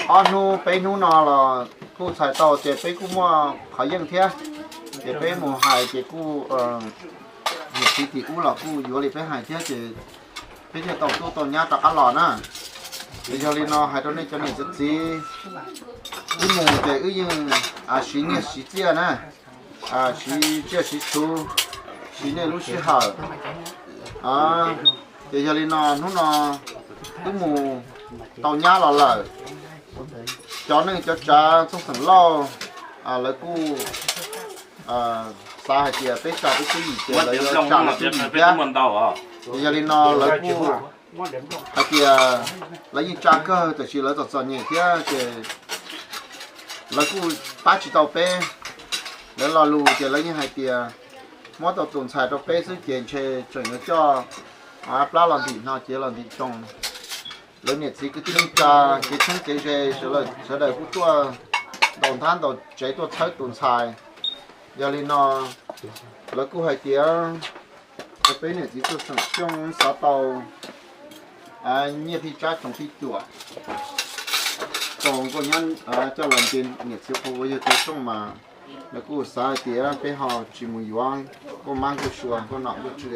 ob hnub peb hnub no los kuj txhais tau tias peb kuj muaj qhov yeej thiab, ces peb mus hais ces kuj niam txiv tim ub los kuj yuav li peb hais thiab ces peb thiaj tau tub tau nyab rov qab los na. Ces yog li no hais rau nej cov niam cov txiv, wb mus ces wb yeej siv nyiaj siv txiaj na, siv tsiaj siv txhu, siv nej lub sij hawm. Ces yog li no hnub no wb mus tau nyab los lawm, cov neej cov tsav txooj xeem lauj, lawv kuj xav hais tias peb tsa peb tub yim ces lawv yuav tsa lawv tub yim thiab. Ces yog li no lawv kuj hais tias lawv yeej tsa kawg tab sis lawv txom txom nyem thiab ces lawv kuj pab tsis tau peb. Lawv lo lus ces lawv yeej hais tias muab tau tus ntxhais rau peb xwb ces ntshe tseem yuav coj plab los ntim no ces los ntim tsoo. Lawv niam txiv kwv tij neej tsa, kev txheeb kev ze sawv daws kuj tuaj ntaus nthab ntaus tsev tuaj txhawb tus ntxhais. Yog li no lawv kuj hais tias peb niam txiv txoj xeem xyooj xav tau nyiaj phij tsab tsoom phij cuam, tau nkauj nyab coj los nce niam txiv qhov uas yog tus rooj mas lawv kuj xav hais tias peb ho tsis mus yuav nkauj mab nkauj sua nkauj nom nkauj tswv,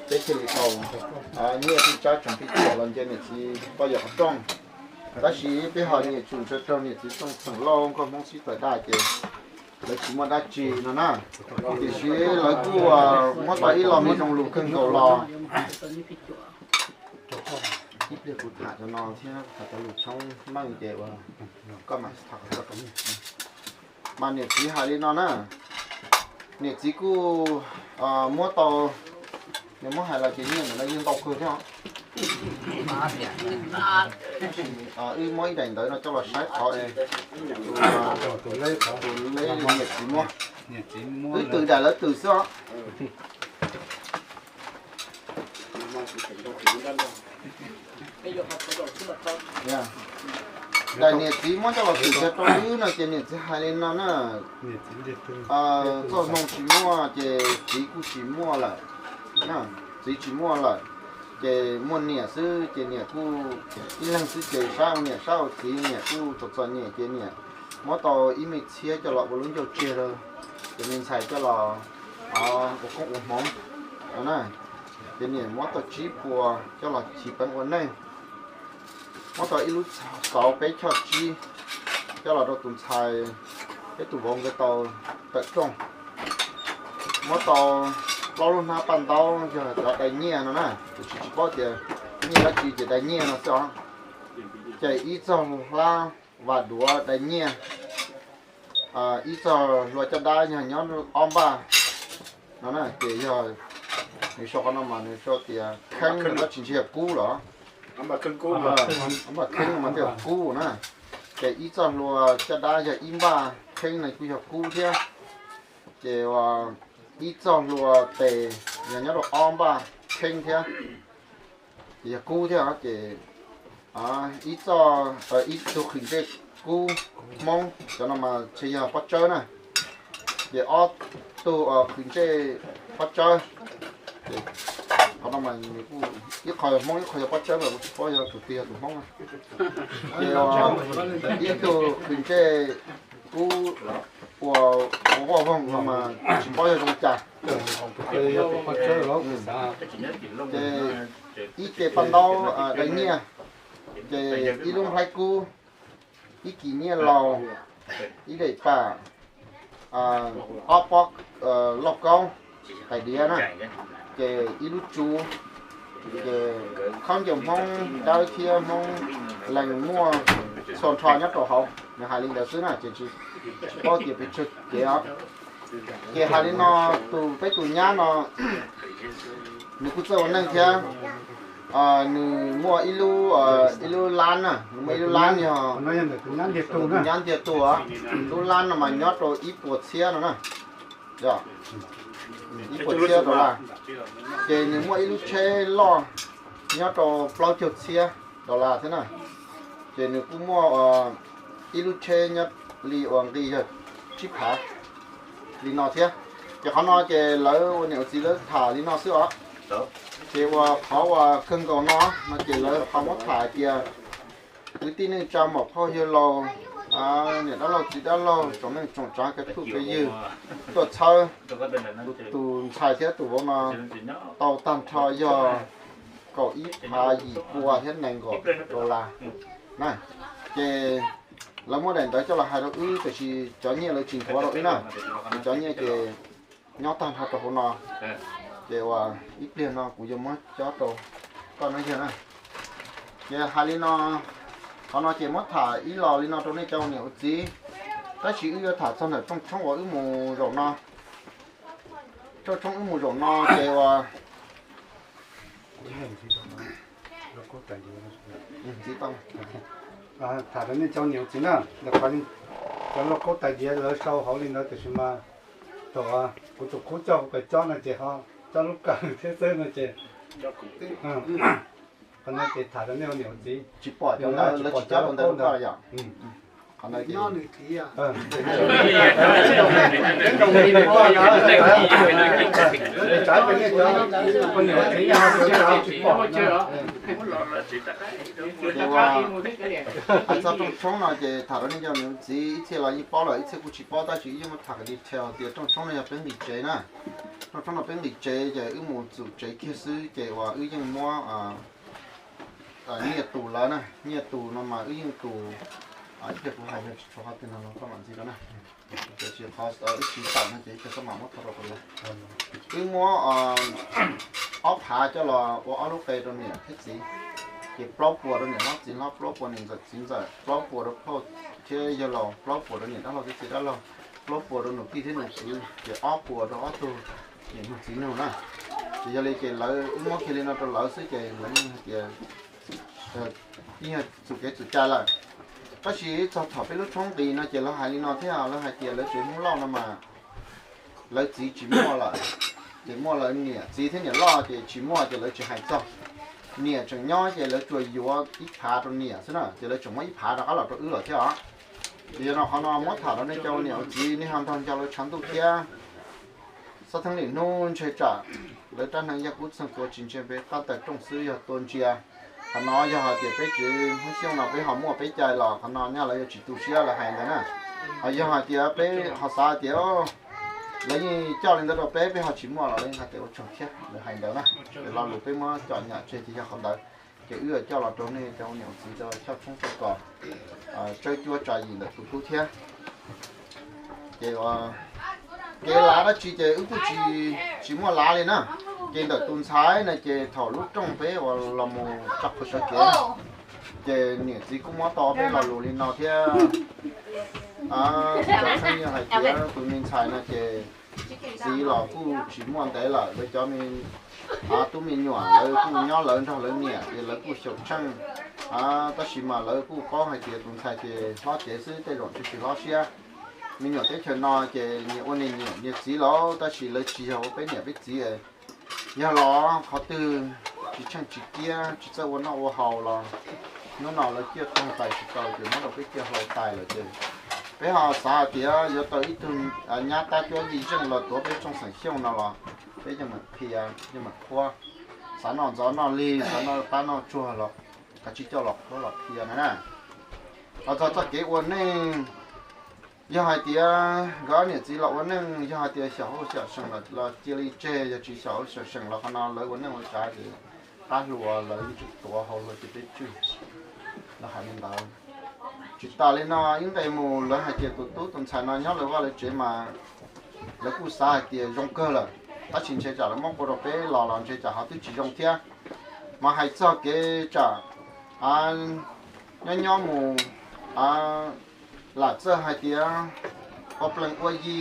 peb thiaj li tau nyiaj phij tsab tsoom phij cuam los nce niam txiv poj yawm qhov rooj. Tab sis peb ho nyiam tsum ntshaw raug niam txiv txooj xeem lauj nkauj Hmoob sib tawm daj ces lawv tsis muaj dab tsi no na. Tiam sis lawv kuj muab tau ib lo me zoo lus kawg nkaus los ib pliag kuv tham cov no thiab tham cov lus tshoob meej ces ua koj mam tham. Mas niam txiv hais li no na, niam txiv kuj muab tau, nws muab hais los ces nyiaj ntawm no yeej ntau kawg thiab. Wb muab ib daim ntawv no coj los saib qhov tus leb niam txiv muab, wb twm daim lawv twm xwb os. Daim niam txiv muab coj los twm kiag rau wb no ces niam txiv hais li no na, txoj hmoo tsis muaj ces txiv kuj tsis muaj lawm, txiv tsis muaj lawm, ces muaj niam xwb ces niam kuj ib leeg xwb ces saib ua niam saib ua txiv, niam kuj txom txom nyem ces niam muab tau ib me txhiab coj los ua lub ncauj tsiag rau, ces me ntxhais coj los ua koob ua hmoov no na. Ces niam muab tau tsib puas coj los chiv peev ua neej, muab tau ib lub xauv peb choj tsib coj los rau tus ntxhais, peb tus vauv nkawd tau tawm rooj, muab tau plaub lub hnab paj ntaub yog cov dai nyiaj no na, tiam sis tsis paub tias nyiaj dab tsi ces dai nyiaj no xwb os. Ces ib txoj hlab vas duav dai nyiaj, ib txoj hlua caj dab yog nyob ob npaj no na. Ces yog nws sau qhov no mas nws sau tias kheeb no tab sis ntshe yog kub los, ob npaj kheeb mas thiaj yog kub na. Ces ib txoj hlua caj dab yog ib npaj kheeb no kuj yog kub thiab. Ces ib txoj hlua tes yog nyob rau ob npaj kheeb thiab, ces yog kub thiab. Ces ib txoj, ib tug qhwv ntsej kub Hmoob, cov no mas ntshe yog pob tsawb na. Ces ob tug qhwv ntsej pob tsawb, qhov no mas ib qho yog Hmoob ib qho yog pob tsawb mas kuv tsis paub yog tus twg yog tus Hmoob. Ces ib tug qhwv ntsej kub ua ua voj voog no mas tsis paub yog zoo cas. Ces ib ce paj ntaub dai nyiaj, ces ib lub nplhaib kub, ib kis nyiaj laus, ib daim pam, ob pob lauj kaub tais diav na, ces ib lub tsu, ces khaub ncaws Hmoob dawb thiab Hmoob lees muaj txhua nrho nyob rau hauv. Nws hais li ntawd xwb na ces tsis paub tias pes tsawg kev os. Ces hais li no, tus peb tus nyab no nws kuj txawj ua neej thiab. Nws muaj ib lub, ib lub lab na, nws muaj ib lub lab yog, tus nyab ntiag tug, lub lab no mas nyob rau ib puas txhiab no na, ib puas txhiab dollar. Ces nws muaj ib lub tsheb loj nyob rau plaub caug txhiab dollar thiab na. Ces nws kuj muaj ib lub tsheb nyob li uas nqi yog tsib phav li no thiab. Ces qhov no ces lawv ua niam ua txiv lawv tham li no xwb os. Ces uas qhov uas kawg nkaus no no ces lawv ho muab tham hais tias Kwv tij neej tsa, muam phauj yawg laus, niam dab laug txiv dab laug, tsoom neej tsoom tsav, kwv tij phooj ywg tuaj txhawb tus ntxhais thiab tus vauv no tau tag nrho yog kaum ib phav yim pua thiab nees nkaum dollar na. Ces lawv muab daim ntawv coj los hais rau wb, tiam sis cov nyiaj lawv tsis nthuav rau wb na, ces cov nyiaj ces nyob tag nrho rau hauv no. Ces uas ib pliag no kuv yuav muab cob rau koj no yog na. Ces hais li no, qhov no ces muab tham ib los li no rau nej cov ua niam ua txiv, tab sis wb yuav tham txog ntawm rooj tshoob uas wb mus zaum no. Rooj tshoob wb mus zaum no ces uas tham rau nej cov niam txiv na, cov lauj kaub tais diav lawv sau hauv li ntawd, tiam sis mas thaum kuv tus khub coj kuv pais cob no ces ho cob lub kawg thiab xwb no ces, qhov no ces tham rau nej niam txiv. Tsis pom cov ntawd, lawv tsis cob rau ntawd yom. Qhov ntawd ces hais txog rooj tshoob no ces tham rau nej cov niam txiv ib txhia los yeej paub lawm, ib txhia kuj tsis paub, tab sis wb yeej muab tham kom detail tias rooj tshoob no yog peb nqis tsev na. Rooj tshoob no peb nqis tsev ces wb mus txum tsev kiag xwb ces uas wb yeej muab nyiaj tus lawv na, nyiaj tus no mas wb yeej tus, ib pliag kuv hais yog tsis tshuav qhov twg no los koj mam ntxiv rau na. Tiam sis qhov wb siv tawm no ces ib pliag koj mam muab tau rau kuv lawm. Wb muab ob phav coj los ua ob lub qe rau niam thiab txiv, ces plaub puas rau niam hlob txiv hlob, plaub puas niam ntxawm txiv ntxawm, plaub puas rau phauj thiab yawg laus, plaub puas rau niam dab laug thiab txiv dab laug, plaub puas rau nus tij thiab nus kwv, ces ob puas rau ob tug niam nug txiv nug na. Ces yog li ces lawv wb muab kiag li no rau lawv xwb ces lawv yeej hais tias yeej yog txum kev txum cai lawm. Tab sis txog thaum peb lub tshoob nqis no ces lawv hais li no thiab, lawv hais tias lawv tsev Hmoob Lauj no mas lawv txiv tsis muaj lawm, ces muaj lawv niam txiv thiab niam loj ces tsis muaj ces lawv tsis hais txog. Niam tseem nyob ces lawv tsuas yuav ib phav rau niam xwb na, ces lawv tseem muab ib phav rov qab los rau wb lawm thiab os. Ces yog no qhov no muab tham rau nej cov ua niam ua txiv, nej ho nrog nco lawv tshav ntuj thiab. Xob theeb li hnub ntshe tsam lawv rab hneev yaj kub txeeg tuav tsis ntsia peb qab taw rooj xwb yog tua ntsia. Qhov no yog hais tias peb tsev Hmoob Xyooj no peb ho muaj peb cai los qhov no nyaj lawv yuav tsis tu siab lawv hais ntawd na. Ho yog hais tias peb ho xav hais tias lawv yeej coj li ntawd rau peb, peb ho tsis muaj los lawv yeej hais tias ua tsaug thiab lawv hais ntawd na. Ces lo lus peb muab coj nyam tseg ces yog qhov ntawd. Ces wb yuav coj los rau nej cov ua niam ua txiv rau choj tshoob txoj kos tsawb cuab tsa yim ntawm tus tub thiab. Ces kev lav dab tsi ces wb kuj tsis, tsis muaj lav li na. Ces ntawm tus ntxhais na ces thaum lub rooj peb uas los mus tso qhov sawv kev, ces niam txiv kuj muab tau peb lo lus li no thiab. Tsis tau txheeb yog hais tias tus me ntxhais no ces txiv los kuj tsis muaj ntev lawm, lawv cov me tub me nyuam lawv kuj nyob lawv nrog lawv niam ces lawv kuj xyaum tsheej. Tab sis mas lawv kuj paub hais tias tus ntxhais ces hlob cev xwb tej zaum tsis tsis hlob siab. Me nyuam teb chaws no ces nyias ua nyias niam nyias txiv lawm, tab sis lawv tsis yog ua peb niam peb txiv. Yog los qhov twg tsis tsheej tsis kiab tsis txawj ua noj ua haus los hnub no lawv ciaj toog tais tsis tau ces muab rau peb ciaj hlau tais lawm ces peb ho xav hais tias yuav tau ib tug nyab tab cuab yij zeej los tuav peb tsoom xeem Xyooj no los peb yeej mam qhia, yeej mam qhuab. Xav noj ntxov noj lig, xav noj qab noj tsuag los kav tsij coj los qhuab los qhia na. Los txog txoj kev ua neej, yog hais tias nkawd niam txiv los ua neej, yog hais tias xyaum hauj xyaum seem los cia li tseg, yog tsis xyaum hauj xyaum seem los qhov no lawv ua neej ua tsav ces qab hlua lawv yeej tseem tuav hauv hlua cia peb tswj. Lawv hais li ntawd. Tsis tas li no ib nqe mus lawv hais tias tus tub tus ntxhais no nyob lawv vaj lawv tsev mas lawv kuj xav hais tias zoo kawg lawm, tab sis ntshe tsam lawv muab qua rau peb los los ntshe tsam ho twb tsis zoo thiab. Mas hais txog kev tsam nyob nyob mus lam txawj hais tias ua plees ua yi,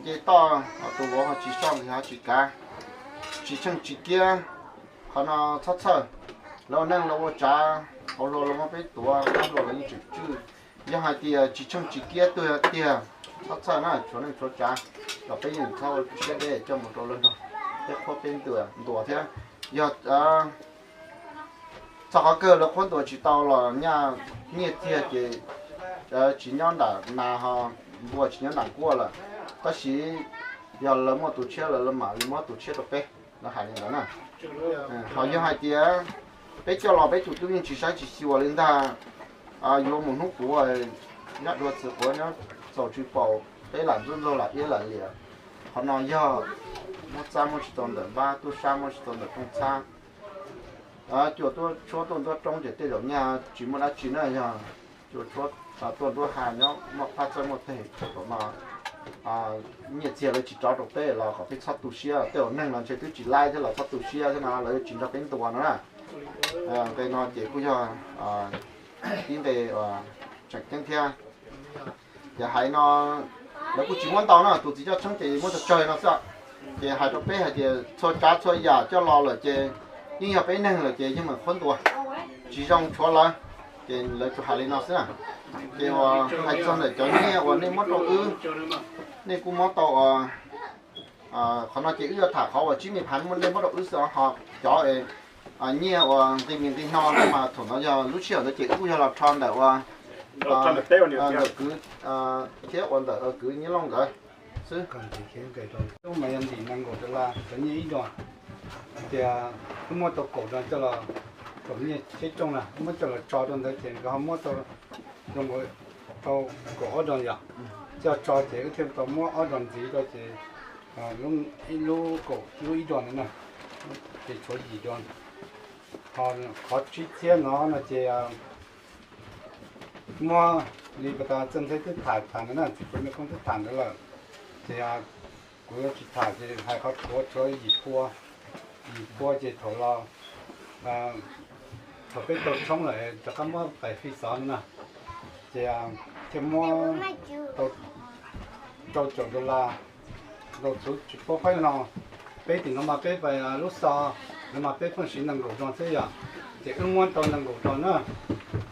nce toj ho tus vauv ho tsis soj nqis ho tsis kav, tsis tsheej tsis kiab. Qhov no txhob txhawj, lawv ua neej lawv ua tsav, hauv hlua lawv muab peb tuav, qab hlua lawv yeej tseem tswj. Yog hais tias tsis tsheej tsis kiab tuag tiag, txhob txhawj na, tshuav neej tshuav tsav los peb yeej txhob siab deb coj mus rau lawv nrog peb qhuab peb ntuas thiab. Yog txog qhov kawg lawv qhuab ntuas tsis tau los nyaj nyiaj txiag ces tsis nyob nram nas ho, npua tsis nyob nram nkuaj lawm. Tab sis yog lawv muaj tus tshiab lawm lawv mam li muab tus tshiab rau peb, lawv hais li ntawd na. Ho yog hais tias peb coj los peb tus tub yeej tsis saib tsis xyuas li ntag, Yuav mus hnub puav, nyob dua txiv quav nyob txaus tsis paum, peb lam ntxub ntxaug lam iab lam liam. Qhov no yog muab txab muab tsis tau ntawm npab, tuaj sab muab tsis tau ntawm rooj txhab. Cua tuaj tshuab tuaj nruab roob ces tej zaum nyaj tsis muaj dab tsi na, yog cua tshuab tuaj nruab hav nyob muaj phab txawb muaj teg, nyiaj txiag lawv tsis rov rau peb los kom peb txhob tu siab, tej zaum neeg los ntshe twb tsis laib thiab los txhob tu siab thiab no lawv yuav tsis nrog peb ntuas no na. Nqe no ces kuj yog ib nqe tseem ceeb thiab. Ces hais no lawv kuj tsis muab ntau na, tus txiv coj tshoob ces muab tsawg tsawg no xwb. Ces hais rau peb hais tias txhua tsav txhua yam coj los lawm ces yeej yog peb neeg lawm ces yeej meem qhuab ntuas, tsis zoo tshuav lawv. Ces lawv tsuas hais li no xwb na. Ces uas hais txog ntawm cov nyiaj uas nej muab rau wb, nej kuj muab tau uas, qhov no ces wb yuav tham qhov uas tsib me phav nej muab rau wb xwb ho cov nyiaj uas nqi mis nqi no mas thaum ntawd yog lub sij hawm ntawd ces wb kuj yog los rho ntawm uas ntawm kwv thiab uas ntawm kwv Nyiaj Lauj nkawd xwb. Mas yog ntim nees nkaum dollar cov nyiaj ib dos, tias wb muab tau kaum dos coj los, kaum nyiaj tsheb rooj na, wb muab coj los tso rau ntawd ces nkawd ho muab tau zoo nkaus tau kaum ob dos yom, coj tso ces wb thiaj tau muab ob dos ntxiv rau ces lub kaum lub ib dos ntawd na, ces tshuav yim dos. Ho qhov tsib txhiab no no ces muaj li pas tas Txawj Ntxheb twb tham tham ntawd na, txiv Pua Mej Koob twb tham ntawd lawm, ces kuv yuav tsis tham ces hais qhov tshuav tshuav yim pua, yim pua ces thaum los thaum peb tau tshoob lawm rov qab muab pais fi xov no na, ces thiaj muab tau rau caum dollar. Rau txhuv tsis paub faib no, peb tim no mas peb pais lub xo, no mas peb pheej siv nees nkaum dos xwb yom, ces wb muab tau nees nkaum dos na,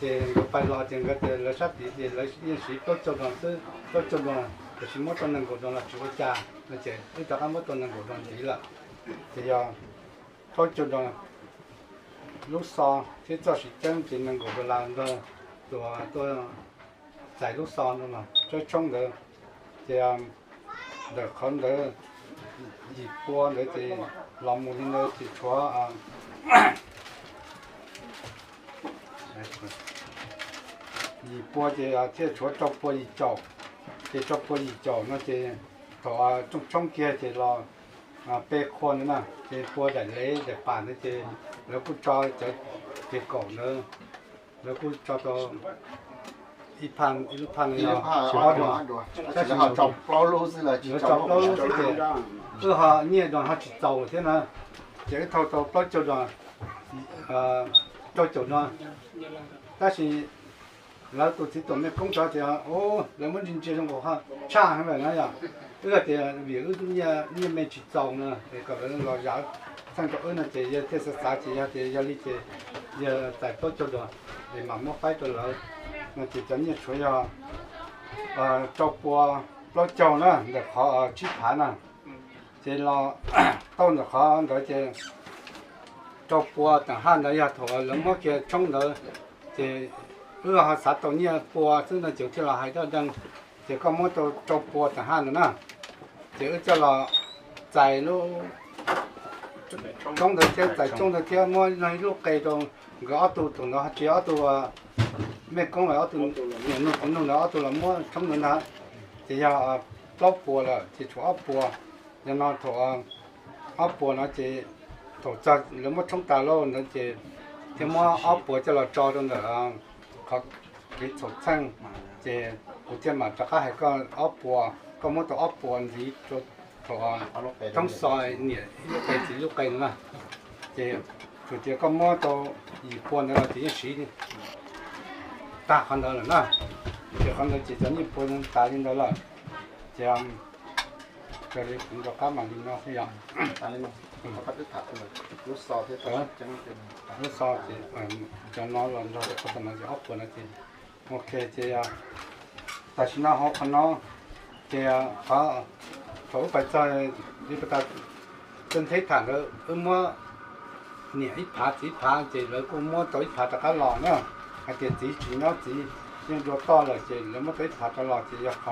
ces nkawd pais los ces nkawd tias lawv sab tid ces lawv yeej siv plaub caug dos xwb, plaub caug dos tiam sis muab tau nees nkaum dos los tsis ua cas no ces wb rov qab muab tau nees nkaum dos ntxiv lawm. Ces yog plaub caug dos lub xo thiab txoj siv ceeb ces nees nkaum dollar ntawd tuaj txais lub xo no mas tshoob ntawd ces ntawm qhov ntawd yim pua ntawd ces los mus li ntawd ces tshuav yim pua ces thiaj tshuav rau pua yim caum. Ces rau pua yim caum no ces thaum rooj tshoob kiag ces los pe qhua ntawd na, ces pua daim lev daim pam ntawd ces lawv kuj tso cov ces kaum ntawd, lawv kuj tso tau ib phaj, ib lub phaj no yog ob dos, tab sis lawv tso plaub lub xwb ces wb ho nyiaj dos ho tsis txaus thiab na, ces wb thau tau plaub caug dos, rau caum no, tab sis lawv tus txiv tuam mej koob tod tias lawv muab ntsia ntsia zoo nkaus ho tshaj heev lawm na yom. Wb hais tias vim wb nyiaj me tsis txaus no es kom lawv los zam txheej rau wb no ces yawg thiaj xav xav ces yog tias yog li ces yawg txais plaub caug dos es mam muab faib rau lawv no ces cov nyiaj tshuav yog rau pua plaub caug na ntawm qhov tsib phav na. Ces los tau ntawm qhov ntawd ces rau pua teem haj ntawd yog thaum lawv muab kiag tshoob ntawd, ces wb ho xav tau nyiaj pua xwb no ces thiaj los hais dab deeg, ces koj muab tau rau pua teem haj ntawd na, ces wb coj los txais lub tshoob ntawd thiab txais tshoob ntawd thiab muab ib lub qe rau nkawd ob tug, tus ntawd tsis ob tug mej koob, ob tug niam nug txiv nug ntawd ob tug los muab tshoob ntawd ntag, ces yog plaub puas lawm ces tshuav ob puas. Yog no thaum ob puas no ces thaum txog lawv muab tshoob tas lawm ntawd ces thiaj muab ob puas coj los tso rau ntawm qhov kev txhaum txheej, ces kuv thiaj mam rov qab hais koj ob puas, koj muab tau ob puas ntxiv rau thaum thoob xo niam ib lub qe txiv ib lub qe no na. Ces tsuas tias koj muab tau yim pua ntawd los ces yeej siv tag qhov ntawd lawm na. Ces qhov ntawd ces cov nyiaj pua tas li ntawd lawm. Ces raws li kuv rov qab mam li no xwb yom. Lub xo ces cov no los nrog rau qhov no ces ob puas no ces ok ces tam sim no hauv qhov no ces qhov thaum wb pais txog li pas tas Txawj Ntxheb tham ntawd wb muab niam ib phav txiv ib phav ces lawv kuj muab tau ib phav rov qab los na. Hais tias txiv tsis nyob txiv yeej dua toj lawm ces lawv muab tau ib phav rov los ces yog qhov